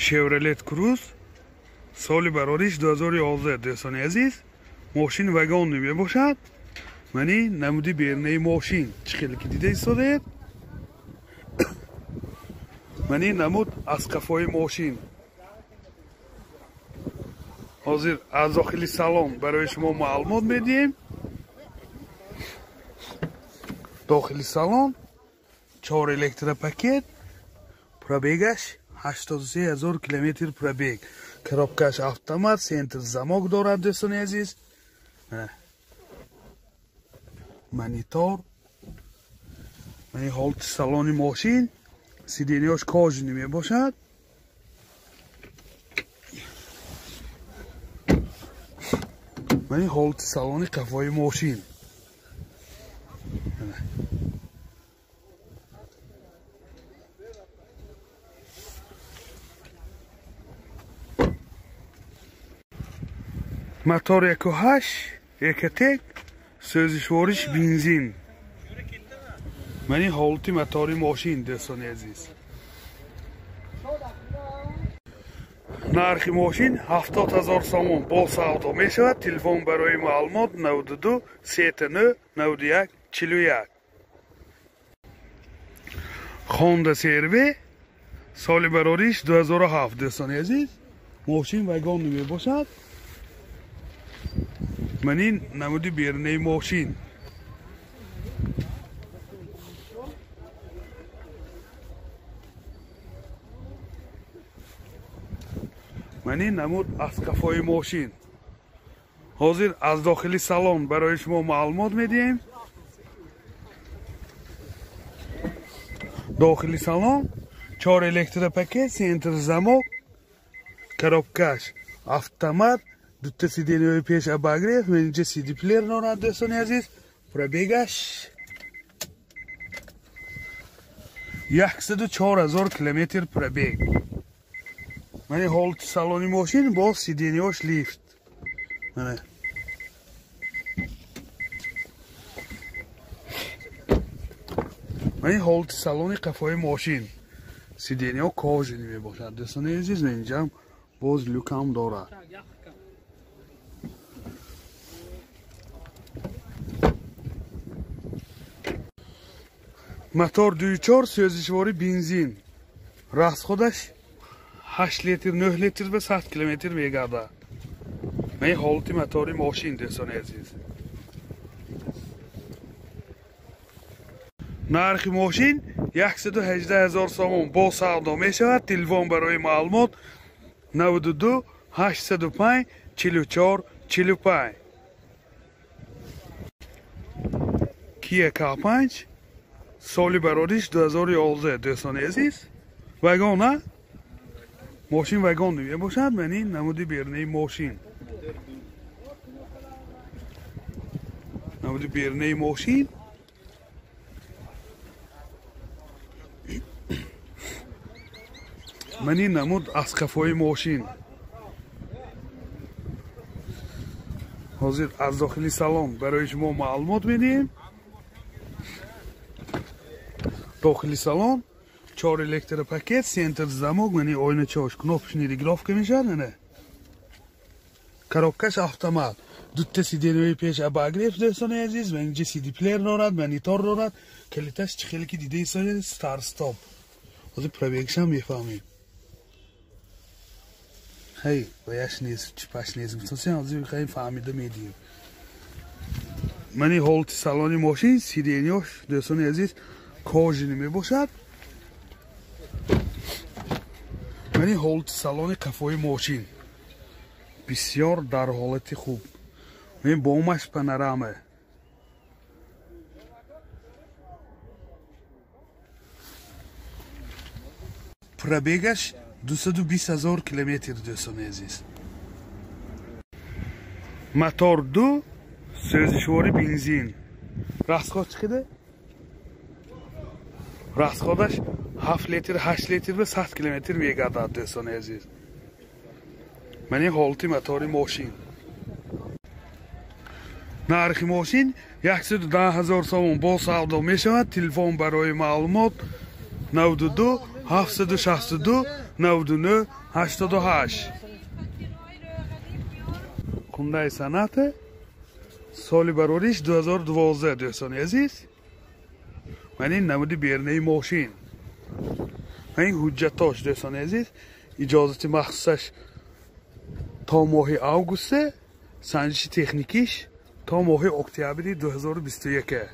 Chevrolet Cruze соли барориш 2011 дӯстони азиз. Мошин вагон мебошад. Мани намуди берунаи мошин чӣ хеле ки дида истодаед. Мани намуд аз қафои мошин. Ҳозир аз дохили салон барои шумо маълумот медиҳем. Дохили салон 4 электропакет, пробегаш 83 000 километр пробег. Коробкаш автомат, центр замок дорад дӯстони азиз. Монитор. Мани ҳолати салони мошин, сиденьяш кожаный мебошад. Мани ҳолати салони қафои мошин. Мотор 1.8 Ecotec, сӯзишвориш бензин. Мани ҳолати мотори мошин дӯстони азиз. Нархи мошин 70 000 сомон бо савдо мешавад. Телефон барои маълумот 92 39 91 41. Honda CR-V соли барориш 2007 дӯстони азиз. Мошин вагон мебошад. Манин намуди берунаи мошин. Манин намуд аз қафои мошин. Ҳозир аз дохили салон барои шумо маълумот медиҳем. Дохили салон 4 электропакет, центр замок, коробкаш автомат, дута сиденьяи пеш обогрев, инҷа CD плеер дорад дӯстони азиз. Пробегаш 104 000 километр пробег. Мани ҳолати салони мошин бо сиденьяш лифт. Мана мани ҳолати салони қафои мошин. Сиденьяҳо кожаный мебошад дӯстони азиз. Инҷам боз люкам дорад. Мотор 2.4 сӯзишвори бензин. Расходаш 8 литр, 9 литр ба 100 километр мегардад. Ман ҳолати мотори мошин дӯстони азиз. Нархи мошин 118 000 сомон бо савдо мешавад. Телефон барои маълумот 92 805 44 45. Kia K5 соли барориш 2011 дӯстони азиз. Вагон, а? Мошин вагон мебошад. Мани намуди берунаи мошин. Намуди берунаи мошин. Мани намуд аз қафои мошин. Ҳозир аз дохили салон барои шумо маълумот медиҳем. Дохили салон 4 электропакет, центр замок, мани ойначаош кнопочный регулировка мешавад. Мана коробкаш автомат, дута сиденьяи пеш обогрев дӯстони азиз. Ва инҷа CD плеер дорад, монитор дорад. Калиташ чӣ хеле ки дида истодаед, старт стоп. Ҳозир пробегшам мефаҳмем. Ҳай, ваяш нест, чипаш нест. Гуфтасем, ҳозир хай фаҳмида медиҳем. Мани ҳолати салони мошин, сиденьяш дӯстони азиз кожаный мебошад. Мани ҳолати салони қафои мошин бисёр дар ҳолати хуб. Ман бомаш панорама. Пробегаш 220 000 километр дӯстони азиз. Мотор 2 сӯзишвори бензин. Расход чӣ қадар? Расходаш 7 литр, 8 литр ба 100 километр мегардад дӯстони азиз. Мани ҳолати мотори мошин. Нархи мошин 110 000 сомон бо савдо мешавад. Телефон барои маълумот 92 762 99 88. Хундай Соната соли барориш 2012 дӯстони азиз. Ман ин намуди берунаи мошин. Ман ин ҳуҷҷатош дӯстони азиз, иҷозати махсусаш то моҳи августе, санҷиши техникиш то моҳи октябри 2021.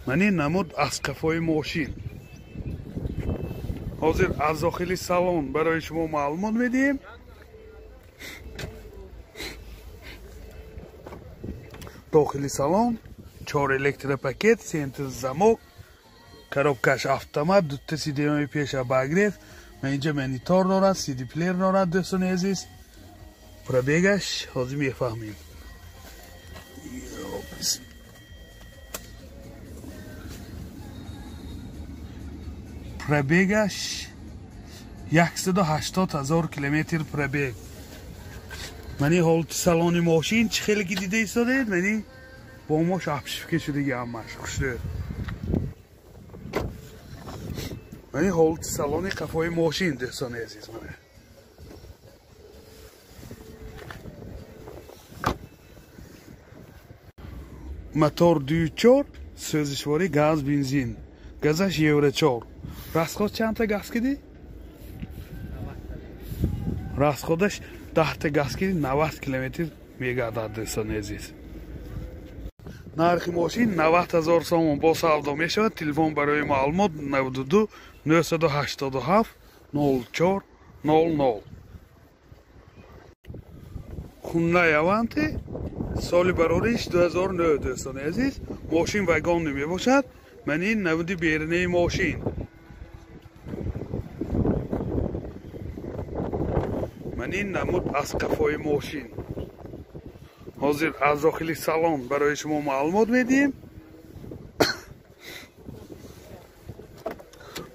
Ман ин намуд аз қафои мошин. Ҳозир аз дохили салон барои шумо маълумот медиҳем. Дохили салон 4 электропакет, центр замок, коробкаш автомат, дута сиденьяи пеш обогрев, ман инҷа монитор дорад, CD плеер дорад дӯстони азиз. Пробегаш ҳозир мефаҳмем. Пробегаш 180 000 километр пробег. Мани ҳолати салони мошин чӣ хеле ки дида истодед, мани бо мош обшивка шудаги ҳамаш хушрӯ. Мани ҳолати салони қафои мошин дӯстони азиз мана. Мотор 2.4, сӯзишворӣ газ бензин. Газаш Евро 4. Расход чандта газ кидӣ? Расходаш 10 газ кидӣ 90 километр мегардад дӯстони азиз. Нархи мошин 90 000 сомон бо савдо мешавад. Телефон барои маълумот 92 987 04 00. Хундай Аванте соли барориш 2009 дӯстони азиз. Мошин вагонӣ мебошад. Ман ин намуди берунаи мошин. Ман ин намуд аз қафои мошин. Ҳозир аз дохили салон барои шумо маълумот медиҳем.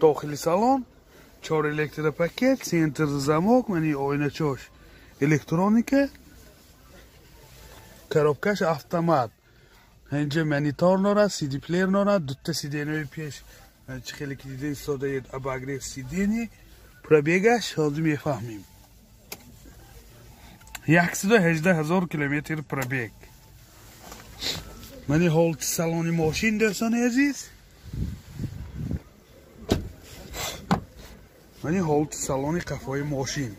Дохили салон 4 электропакет, центр замок, ман ин оиначош электроника, коробкаш автомат. Инҷа монитор дорад, CD плеер дорад, дута сиденьяи пеш чӣ хеле ки дида истодаед, обогрев сиденья. Пробегаш ҳозир мефаҳмем. 118 000 километр пробег. Мани ҳолати салони мошин дӯстони азиз. Мани ҳолати салони қафои мошин.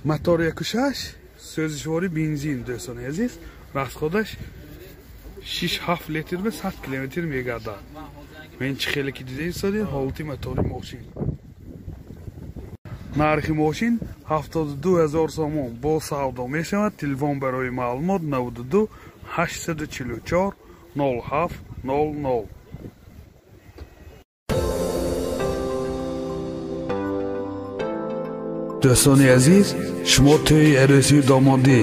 Мотор 1.6, сӯзишворӣ бензин дӯстони азиз. Расходаш 6-7 литр ба 100 километр мегардад. Ман чӣ хеле ки дида истодед ҳолати мотори мошин. Нархи мошин 72 000 сомон бо савдо мешавад. Телефон барои маълумот 92 844 07 00. Дӯстони азиз, шумо тӯи арӯсию домодӣ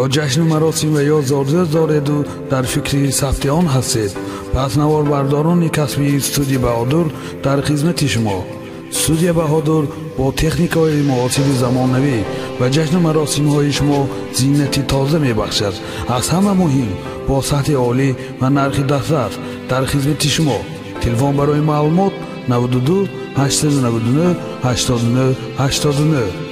ё ҷашну маросим ва ё зодрӯз дореду дар фикри сабти он ҳастед, пас наворбардорони касбии студия Баҳодур дар хизмати шумо. Студия Баҳодур бо техникаҳои муосири замонавӣ ва ҷашну маросимҳои шумо зинати тоза мебахшад. Аз ҳама муҳим бо сатҳи олӣ ва нархи дастрас дар хизмати шумо. Телефон барои маълумот 92 899 89 89.